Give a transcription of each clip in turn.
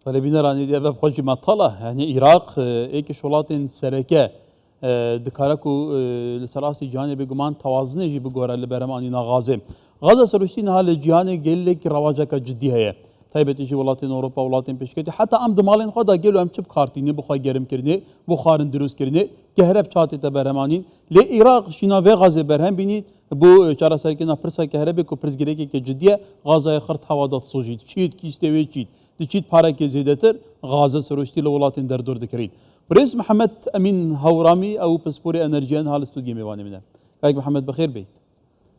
بەلێ بینەران ئیدی ئەڤ بخwe jî metal e. Yanî Îraq êkî ji welatên sereke dikare ku li ser astî cîhanê bêguman tewazinê jî biguhere li berhemanîna xazê. Xaza serûştî niha li cîhanê gelek rewaceke cidî heye. Taybetî jî welatên Ewropa, welatên pêşketî heta em di malên xwe de gelo em çi bi kar tînin bi xwe gerimkirinê, bo xwarin dirûstkirinê, kehreb ça tête berhemanîn. Lê Îraq şîna vê xazê berhem bînî bo çareserkirina pirsa kehrebê ku pirsgirêkeke cidî ye, xazayê xirt hewa de disojît, çît, kîstê wê çît. Diçît parekê zêdetir xaza serûştî li welatên derdor dikirîn. Birêz Mihemed Emîn Hewramî ew pisporê enerjiya niha li stûdyê mêvanê min e. Kak Mihemed bi xêr bêyt.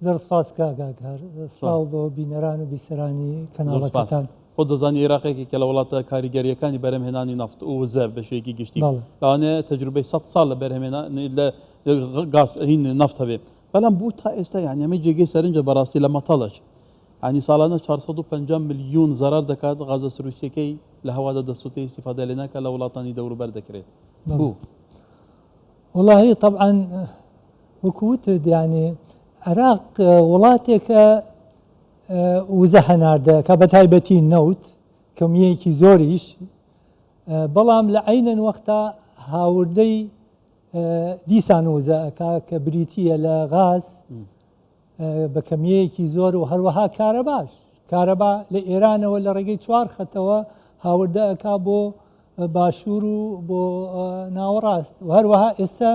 Zor spas kak Akar. Slav bo bîneran û bîseranî kanalakatan. Xwe dizanî Iraq yekeke li welata karîgeriyekani berhemhênanî naft û wize bi şêweyekî giştî. Lane tecrûbeyê sed sal li berhemhênanî li gaz hîn naft hebe. Belam bo ta êsta yanî em ê cêgê serince bi rastî li metala jî. Yanî salane 450 milyon zerar dekat gaza sirûştiyekey li hewa de destûtê îstîfade lê neke li welatanî dewrûber dekirêt. Bû. Wellahî teb'an وەکو وتت یانی عێراق وڵاتێکە وزە هەناردەکە بە تایبەتی نەوت کەمیەکی زۆریش بەڵام لە عینەن وەختا هاوردەی دیسان وزە ئەکا کە بریتە لە غاز بە کەمیەیەکی زۆر و هەروەها کارەباش کارەبا لە ئێرانەوە لە ڕێگەی چوار خەتەوە هاوردە ئەکا بۆ باشوور و بۆ ناوەڕاست و هەروەها ئێستا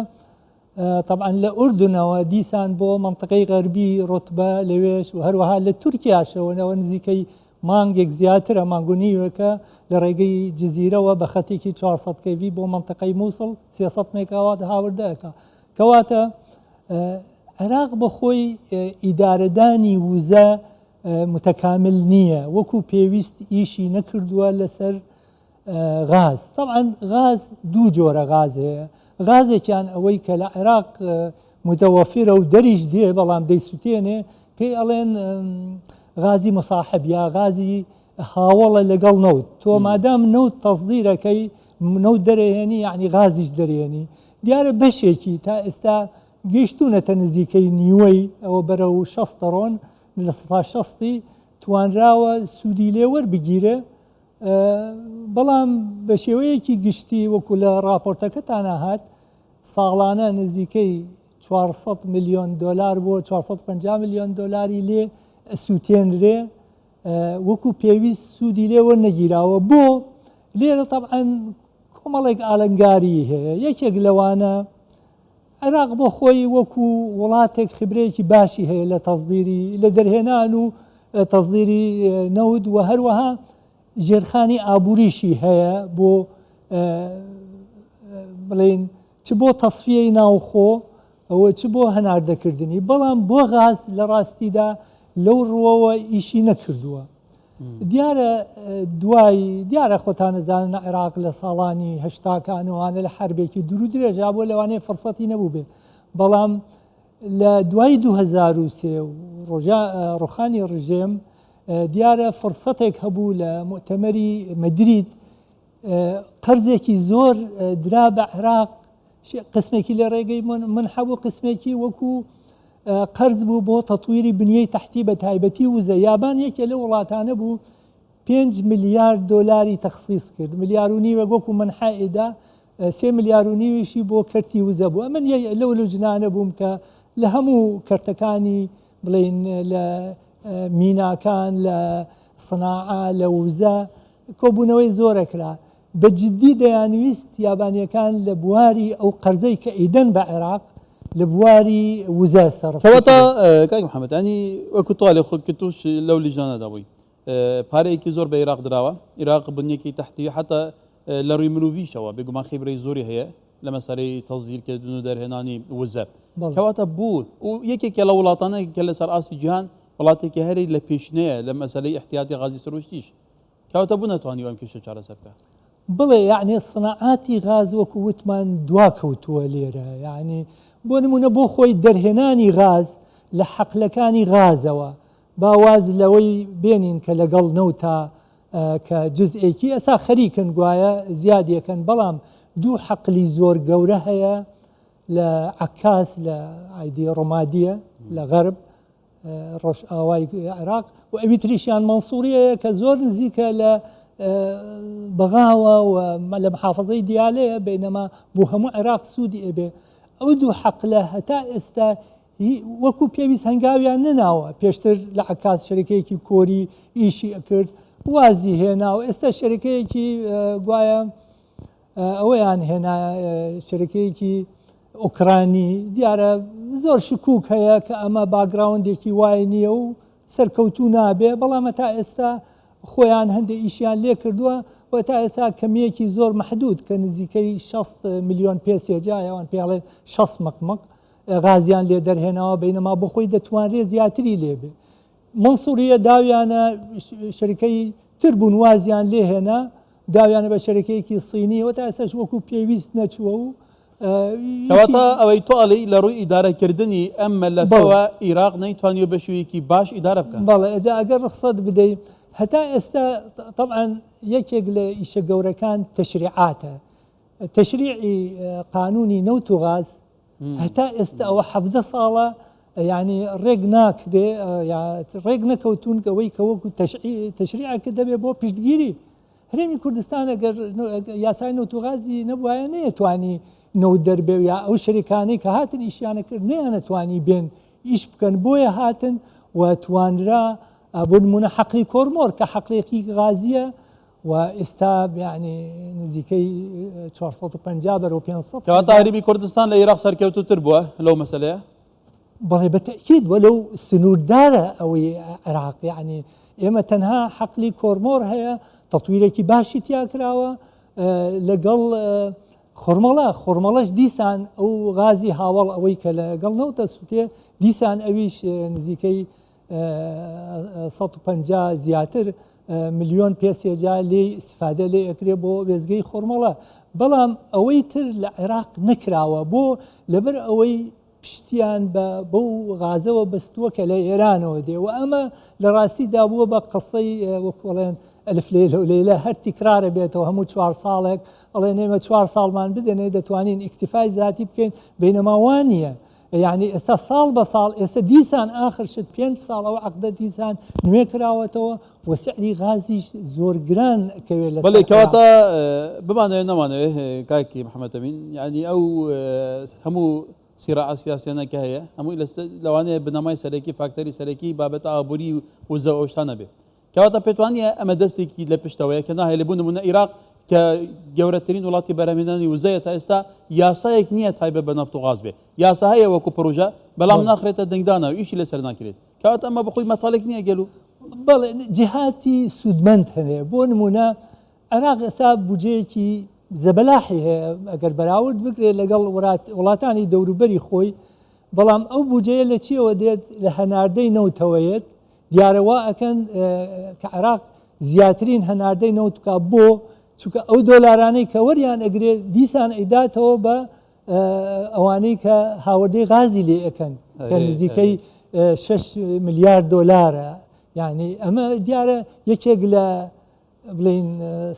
تەبعەن لە ئوردنەوە دیسان بۆ مەنتقەی غەربی ڕوتبە لەوێش و هەروەها لە تورکیاشەوە نەوە نزیکەی مانگێک زیاترە مانگ و نیوێکە لە ڕێگەی جزیرەوە بە خەتێکی 400 کەڤی بۆ مەنتقەی مووسڵ 300 مێگاوات هاوردە ئەکا کەواتە عێراق بە خۆی ئیدارەدانی وزە متەکامل نییە وەکو پێویست ئیشی نەکردووە لەسەر غاز تەبعەن غاز دوو جۆرە غاز هەیە غازێکیان ئەوەی کە لە عێراق متەوەفرە و دەریش دێ بەڵام دەیسووتێنێ پێی ئەڵێن غازی مساحب یا غازی هاوڵە لەگەڵ نەوت تۆ مادام نەوت تەزدیرەکەی نەوت دەرێنی یعنی غازیش دەرێنی دیارە بەشێکی تا ئێستا گەیشتونەتە نزیکەی نیوەی ئەوە بەرە و شەست دەڕۆن لە سەتا شەستی توانراوە سوودی لێ وەربگیرێ بەڵام بە شێوەیەکی گشتی وەکو لە ڕاپۆرتەکەتانا هات ساڵانە نزیکەی 400 ملیۆن دۆلار بۆ 450 ملیۆن دۆلاری لێ ئەسووتێنرێ وەکو پێویست سوودی لێ وەرنەگیراوە بۆ لێرە تەبعەن کۆمەڵێک ئالنگاری هەیە یەکێک لەوانە عێراق بۆ خۆی وەکو وڵاتێک خبرەیەکی باشی هەیە لە تەزدیری لە دەرهێنان و تەزدیری نەوت و هەروەها ژێرخانی ئابووریشی هەیە بۆ بڵێین چ بۆ تەسفیەی ناوخۆ ئەوە چ بۆ هەناردەکردنی بەڵام بۆ غاز لە ڕاستیدا لەو ڕووەوە ئیشی نەکردووە. دیارە دوای دیارە خۆتان ئەزانن عێراق لە ساڵانی هەشتاکان و ئەوانە لە حەربێکی دوور و درێژا بووە لەوانەیە فرسەتی نەبوو بێ بەڵام لە دوای 2023 و ڕۆژا ڕوخانی ڕژێم دیارە فرسەتێک هەبوو لە مؤتەمەری مەدرید قەرزێکی زۆر درا بە عێراق قسمێکی لە ڕێگەی من حەبوو قسمێکی وەکو قەرز بوو بۆ تەتویری بنیەی تەحتی بە تایبەتی وزە یابان یەکێ لەو وڵاتانە بوو 5 ملیار دۆلاری تەخسیس کرد ملیار و نیوێک وەکو منحە ئیدا سێ ملیار و نیویشی بۆ کەرتی وزە بوو ئەمن لەو لوجنانە بووم کە لە هەموو کەرتەکانی بڵین لە میناکان لە سناعە لە وزە کۆبوونەوەی زۆرەکرا بە جدی دەیانویست یابانیەکان لە بواری ئەو قەرزەی کە ئەیدەن بە عێراق لە بواری وزە سەرف کەواتە کاک محەممەد ینی وەکو تۆ لێ خۆت کە تۆش لەو لیژنانەدا بووی پارەیەکی زۆر بە ئیراق دراوە ئیراق بنیەکی تەحتی حتا لە ڕووی مرۆڤیشەوە بێگومان خیبرەی زۆری هەیە لە مەسەلەی تەزیرکردن و دەرهێنانی وزە کەواتە بوو و یەکێکە لە وڵاتانە کە لەسەر ئاستی جیهان وڵاتێکی هەری لە پێشینەیە لە مەسەلەی احتیاطی غازی سروشتیش کەواتە بۆ نەتوانیوە ئەم کێشە چارەسەر بکات؟ بڵێ یەعنی سناعاتی غاز وەکو وتمان دوا کەوتووە لێرە یەعنی بۆ نمونە بۆ خۆی دەرهێنانی غاز لە حەقلەکانی غازەوە با واز لەوەی بێنین کە لەگەڵ نەوتا کە جزئێکی ئەسا خەریکن گوایە زیادیەکەن بەڵام دوو حەقلی زۆر گەورە هەیە لە عەکاس لە ئایدی ڕۆمادیە لە غەرب ڕۆژئاوای عێراق و ئەوی تریشیان مەنسووریەیە کە زۆر نزیکە لە بەغاوە و لە محافظەی دیالەیە بینەما بۆ هەموو عێراق سوودی ئەبێ ئەو دوو حەقلە هەتا ئێستا وەکو پێویست هەنگاویان نەناوە پێشتر لە عکاس شەرکەیەکی کۆری ئیشی ئەکرد وازی هێنا و ئێستا شەرکەیەکی گوایە ئەوەیان هێنا شەرکەیەکی ئۆکرانی دیارە زۆر شکوک هەیە کە ئەمە background ێکی وای نییە و سەرکەوتوو نابێ بەڵام تا ئێستا خۆیان هەندێک ئیشیان لێ کردووە و تا ئێستا کەمیەکی زۆر محدود کە نزیکەی 60 ملیۆن پێ سێجا ئەوان پێڵێ 60 مەقمەق غازیان لێ دەرهێناوە بینەما بۆ خۆی دەتوانرێت زیاتری لێبێ مەنسوریە داویانە شەریکەی تر بوون وازیان لێ هێنا داویانە بە شەریکەیەکی سینی و تا ئێستاش وەکو پێویست نەچووە و کەواتە ئەوەی تۆ ئەڵێی لە ڕووی ئیدارەکردنی ئەم مەلەفەوە ئیراق نەیتوانیوە بە شێوەیەکی باش ئیدارە بکات. بەڵێ ئەجا ئەگەر ڕوخسەت بدەی هەتا ئێستا تەبعەن یەکێک لە ئیشە گەورەکان تەشریعاتە تەشریعی قانونی نەوت و غاز هەتا ئێستا ئەوە حەڤدە ساڵە یعنی ڕێک ناکرێ ڕێک نەکەوتون ئەوەی کە وەکو تەشریعەکە دەبێ بۆ پشتگیری هەرێمی کوردستان ئەگەر یاسای نەوت و غازی نەبوایە نەیەتوانی نەوت دەربێ یا ئەو شەریکانەی کە هاتن ئیشیانە کرد نەیانەتوانی بێن ئیش بکەن بۆیە هاتن و توانرا بۆ نمونە حەقلی کۆرمۆر کە حەقلێکی غازیە و ئێستا یعنی نزیکەی 450 بەرەو 500 کەواتە هەرێمی کوردستان لە ئیراق سەرکەوتووتر بووە لەو مەسەلەیە؟ بەڵێ بە تەئکید وەلەو سنووردارە ئەوەی عێراق یعنی ئێمە تەنها حەقلی کۆرمۆر هەیە تەتویرێکی باشی تیا کراوە لەگەڵ خورمەڵە خورمەڵەش دیسان ئەو غازی هاوەڵ ئەوەی کە لەگەڵ نەوتە سووتێ دیسان ئەویش نزیکەی 150 زیاتر ملیۆن پێ سێجا لێی ئیستفادە لێ ئەکرێ بۆ وێستگەی خۆرمەڵە بەڵام ئەوەی تر لە عێراق نەکراوە بۆ لەبەر ئەوەی پشتیان بە بەو غازەوە بەستووە کە لە ئێرانەوە دێ و ئەمە لە ڕاستیدا بووە بە قسەی وەکوڵێن ئەلف لەیلە و لەیلە هەر تیکرارە بێتەوە هەموو چوار ساڵێک ئەڵێن ئێمە چوار ساڵمان بدەنێ دەتوانین ئیکتیفای زاتی بکەین بینەما وانە یەعنی ئێستا ساڵ بە ساڵ ئێستا دیسان ئاخر شت پێنج ساڵ ئەو عەقدە دیسان نوێ کراوەتەوە و سعری غازیش زۆر گران ئەکەوێت لەسەر بەڵێ کەواتە بمانەوێ نەمانەوێ کاکی محەممەد ئەمین یعنی ئەو هەموو سیراعە سیاسیانە کە هەیە هەمووی لەوانەیە بنەمای سەرەکی فاکتەری سەرەکی بابەتە ئابووری و وزە ئەو شتانە بێ کەواتە پێتوانیە ئەمە دەستێکی لە پشتەوەیە کە ناهێلێ بۆ نمونە ئیراق کە گەورەترین وڵاتی بەرهەمهێنانی وزەیە تا ئێستا یاسایەک نییە تایبەت بە نەفت و غاز بێ یاسا هەیە وەکو پرۆژە بەڵام ناخرێتە دەنگدانەوە ئیشی لەسەر ناکرێت کەواتە ئەمە بەخۆی مەتەڵێک نییە گەلو بەڵێ جیهاتی سوودمەند هەیە بۆ نمونە عێراق ئێستا بودجەیەکی زەبەلاحی هەیە ئەگەر بەراورد بکرێت لەگەڵ وڵاتانی دەوروبەری خۆی بەڵام ئەو بودجەیە لە چیەوە دێت لە هەناردەی نەوتەوەیەت دیارە وا ئەکەن کە عێراق زیاترین هەناردەی نەوت بکا بۆ چونکە ئەو دۆلارانەی کە وەریان ئەگرێ دیسان ئەیداتەوە بە ئەوانەی کە هاوردەی غازی لێ ئەکەن کە نزیکەی 6 ملیار دۆلارە یعنی ئەمە دیارە یەکێک لە بڵێین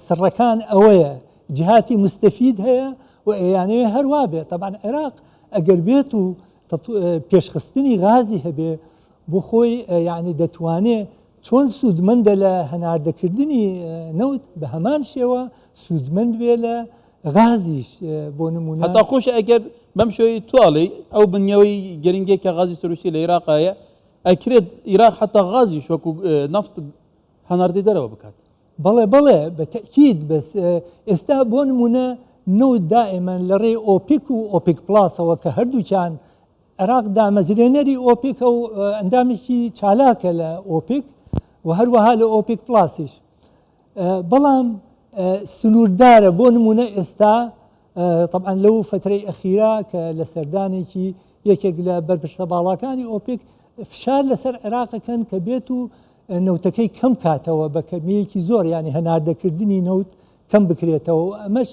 سڕەکان ئەوەیە جیهاتی مستەفید هەیە و ئەیانەوێ هەر وا بێت تەبعەن عێراق ئەگەر بێت و پێشخستنی غازی هەبێ بۆ خۆی یعنی دەتوانێ چۆن سوودمەندە لە هەناردەکردنی نەوت بە هەمان شێوە سوودمەند بێ لە غازیش بۆ نمونە هەتا خۆش ئەگەر بەم شێوەی تواڵی ئەو بنیەوەی گرنگێک کە غازی سروشتی لە عێراق هەیە ئەکرێت عێراق حتا غازیش وەکو نەفت هەناردەی دەرەوە بکات. بەڵێ بەڵێ بە تەئکید بەس ئێستا بۆ نمونە نەوت دائیمەن لە ڕێی ئۆپیک و ئۆپیک پڵاسەوە کە هەردووکیان عێراق دامەزرێنەری ئۆپیکە و ئەندامێکی چالاکە لە ئۆپیک و هەروەها لە ئۆپیک پڵاسیش بەڵام سنووردارە بۆ نمونە ئێستا تەبعەن لەو فەترەی ئەخیرا کە لە سەردانێکی یەکێک لە بەرپرسە باڵاکانی ئۆپێک فشار لەسەر عێراقەکەن کە بێت و نەوتەکەی کەم کاتەوە بە کەمیەکی زۆر ینی هەناردەکردنی نەوت کەم بکرێتەوە و ئەمەش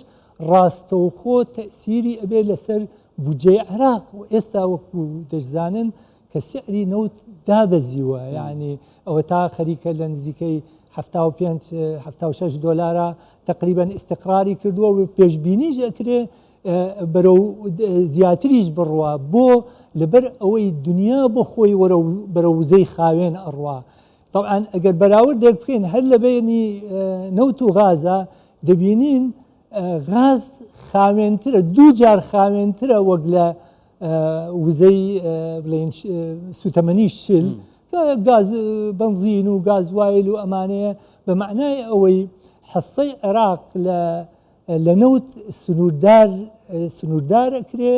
ڕاستەوخۆ تەسیری ئەبێ لەسەر بودجەی عێراق و ئێستا وەکو دەشزانن کە سعری نەوت دابەزیوە یعنی ئەوە تا خەریکە لە نزیکەی 75 76 دۆلارە تقریبا ئیستقراری کردووە و پێشبینیش ئەکرێ بەرەو زیاتریش بڕوا بۆ لەبەر ئەوەی دنیا بۆ خۆی وەرەو بەرەو وزەی خاوێن ئەڕوا. تەبعەن ئەگەر بەراوردێک بکەین هەر لە بەینی نەوت و غازا دەبینین غاز خاوێنترە دوو جار خاوێنترە وەک لە وزەی بڵێن سوتەمەنی شل گاز بەنزین و گازوایل و ئەمانەیە بە معنای ئەوەی حسەی عێراق لە لە نەوت سنووردار سنووردار ئەکرێ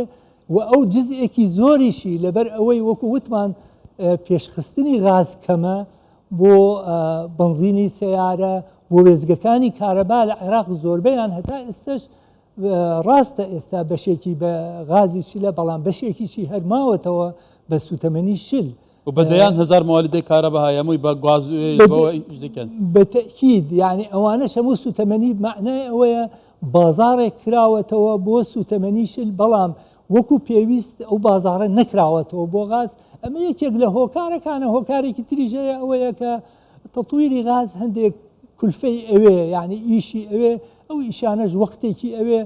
و ئەو جزئێکی زۆریشی لەبەر ئەوەی وەکو وتمان پێشخستنی غاز کەمە بۆ بەنزینی سەیارە بۆ وێستگەکانی کارەبا لە عێراق زۆربەیان هەتا ئێستش ڕاستە ئێستا بەشێکی بە غازی شلە بەڵام بەشێکیشی هەر ماوەتەوە بە سوتەمەنی شل. و بە دەیان هەزار موالیدەی کارەبا هەیە هەمووی بە گاز بەوە ئیش دەکەن. بە تەئکید یانی ئەوانەش هەموو سوتەمەنی مەعنای ئەوەیە بازاڕێک کراوەتەوە بۆ سوتەمەنی شل بەڵام وەکو پێویست ئەو بازاڕە نەکراوەتەوە بۆ غاز ئەمە یەکێک لە هۆکارەکانە هۆکارێکی تریش هەیە ئەوەیە کە تەتویری غاز هەندێک کولفەی ئەوێ یعنی ئیشی ئەوێ ئەو ئیشانەش وەختێکی ئەوێ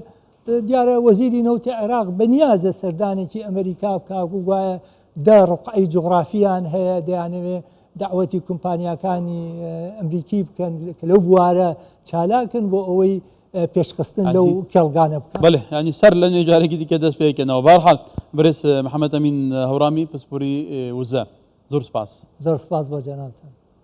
دیارە وەزیری نەوتی عێراق بەنیازە سەردانێکی ئەمریکا بکا و گوایە دە ڕوقعەی جوغرافیان هەیە دەیانەوێ دەعوەتی کۆمپانیاکانی ئەمریکی بکەن کە لەو بوارە چالاکن بۆ ئەوەی پێشخستن لەو کێڵگانە بکەن. بەلێ یانی سەر لە نوێ جارێکی دیکە دەست پێکەنەوە. بەهەرحاڵ برێز محەمەد ئەمین هەورامی پسپۆری وزە زۆر سپاس. زۆر سپاس بۆ جەنابتان.